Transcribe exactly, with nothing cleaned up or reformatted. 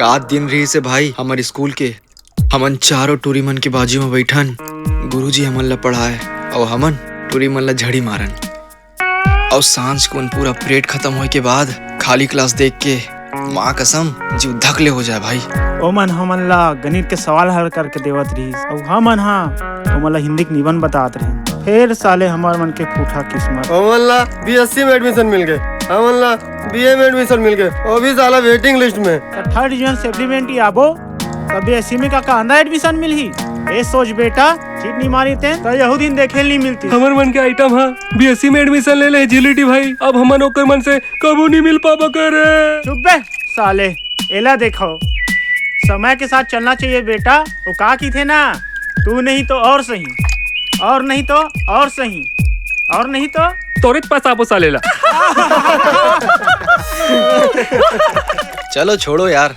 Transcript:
का दिन रहिस हे भाई हमर स्कूल के। हमन चारों टूरी मन के बाजू म बइठन, गुरुजी हमन ला पढ़ाए, अउ हमन टूरी मन ला झड़ी मारन। अउ सांझ कुन पूरा परेड खतम होय के बाद खाली क्लास देख के माँ कसम जीव धक ले हो जाए भाई। ओमन हमन ला गणित के सवाल हल करके देवत रहिस, अउ हमन हा ओमन ला हिंदी के निबंध बतात रहिन। फेर साले हमर मन के फूटा किस्मत। ओमन ला बीएससी में एडमिशन मिल गे, हमन ला बीए में एडमिशन मिल गे, वो भी साला वेटिंग लिस्ट में। त थर्ड डिवीजन सप्लीमेंट्री आबो, त बीएससी में का, का अंदर एडमिशन मिलही? ए सोच बेटा, चीट नहीं मारी तें, त यहू दिन देखे नहीं मिलती। हमर मन के आइटम हा बीएससी में एडमिशन ले ले जीलीटी भाई, अब हमन ओकर मन से कभू नहीं मिल पाबो करे। चुप बे साले, एला देखो, समय के साथ चलना चाहिए बेटा। वो का की थे ना, तू नहीं तो और सही, और नहीं तो और सही, और नहीं तो तोरे पास आबो साले ला। चलो छोड़ो यार,